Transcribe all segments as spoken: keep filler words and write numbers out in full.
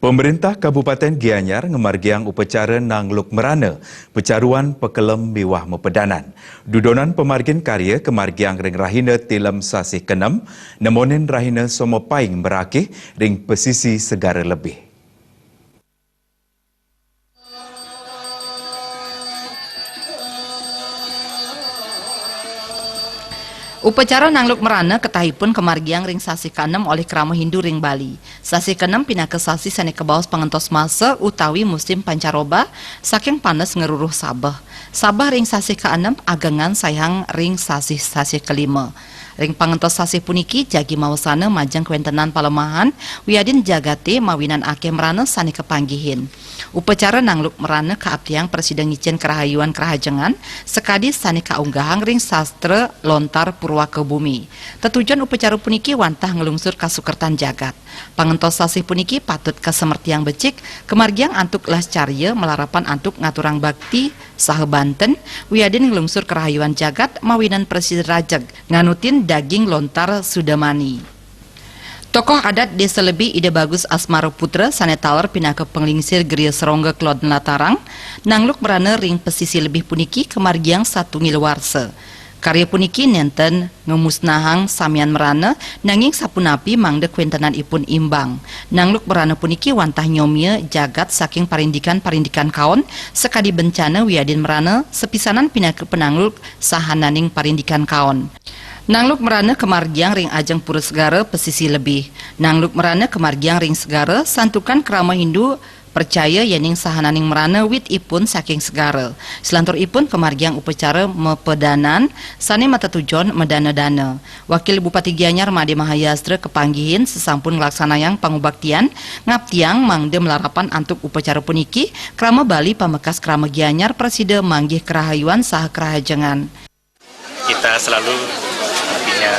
Pemerintah Kabupaten Gianyar ngamargiang upacara nangluk merana, pecaruan pekelem miwah mapedanan. Dudonan pamargin karya kamargiang ring rahina Tilem sasih keenem, nemonin rahina Somapaing marakih ring pesisi Segara Lebih. Upacara nangluk merana ketahipun kamargiang ring sasih kaenem olih krama Hindu ring Bali. Sasih kaenem pinaka sasih sane kabaos pangentos masa utawi musim pancaroba saking panes ngruruh sabeh. Sabeh ring sasih kaenem agengan saihang ring sasih-sasih kalima. Ring pangentos sasih puniki jagi mawasana majeng kawentenan palemahan wiadin jagate mawinan akeh merana sane kapanggihin. Upacara nangluk merana kaaptiang prasida ngicen karahayuan karahajengan sakadi sane kaunggahang ring sastra lontar purwaka bumi. Tetujon upacara puniki wantah nglungsur kasukertan jagat. Pangentos sasih puniki patut kasemertiang becik, kamargiang antuk lascarya malarapan antuk ngaturang bakti saha banten, wiadin nglungsur karahayuan jagat mawinan prasida rajeg nganutin daging lontar sudamani. Tokoh adat Desa Lebih Ida Bagus Asmara Putra sane taler pinaka panglingsir Griya Serongga Kloden Latarang, nangluk merana ring pesisi Lebih puniki kamargiang satunggal warsa. Karya puniki nenten ngamusnahang samian merana, nanging sapunapi mangda kawentenanipun imbang. Nangluk merana puniki wantah nyomia jagat saking parindikan-parindikan kaon, sakadi bencana wiadin merana sapisanan pinaka panangluk sahananing parindikan kaon. Nangluk merana kamargiang ring ajeng Pura Segara, pesisi Lebih. Nangluk merana kamargiang ring segara, santukan krama Hindu percaya yening sahananing merana witipun saking segara. Salanturipun kamargiang upacara mapedanan sane matetujon madana-dana. Wakil Bupati Gianyar Made Mahayastra kapanggihin sasampun nglaksanayang pangubaktian, ngaptiang mangda malarapan antuk upacara puniki, krama Bali pamekas krama Gianyar prasida manggih karahayuan saha karahajengan. Kita selalu, artinya,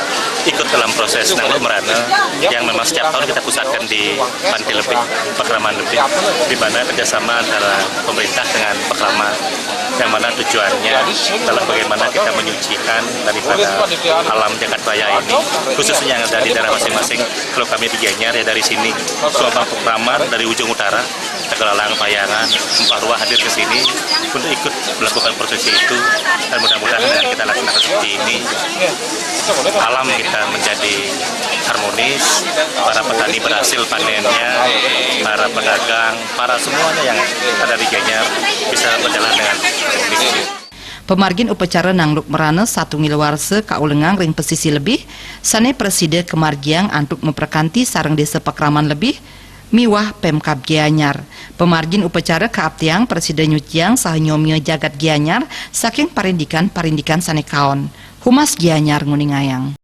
ikut dalam proses nangluk merana yang memang setiap tahun kita pusatkan di Panti Lebih, Pakraman Lebih, di mana kerjasama antara pemerintah dengan Pakraman, yang mana tujuannya adalah bagaimana kita menyucikan daripada alam jagat raya ini, khususnya yang ada di daerah masing-masing. Kalau kami di Gianyar, ya, dari sini, Subang Pakraman, dari ujung utara, Tegalalang, Payangan, Empat Ruah hadir ke sini untuk ikut melakukan prosesi itu, dan mudah-mudahan dengan kita laksanakan seperti ini, alam kita menjadi harmonis, para petani berhasil panennya, para pedagang, para semuanya yang ada di Gianyar bisa berjalan dengan harmonis. Pamargin upacara nangluk merana satunggal warsa kaulengang ring pesisi Lebih, sane prasida kamargiang antuk maprakanti sareng Desa Pakraman Lebih miwah Pemkab Gianyar. Pamargin upacara kaaptiang prasida nyuciang saha nyomia jagat Gianyar saking parindikan-parindikan sane kaon. Humas Gianyar nguningayang.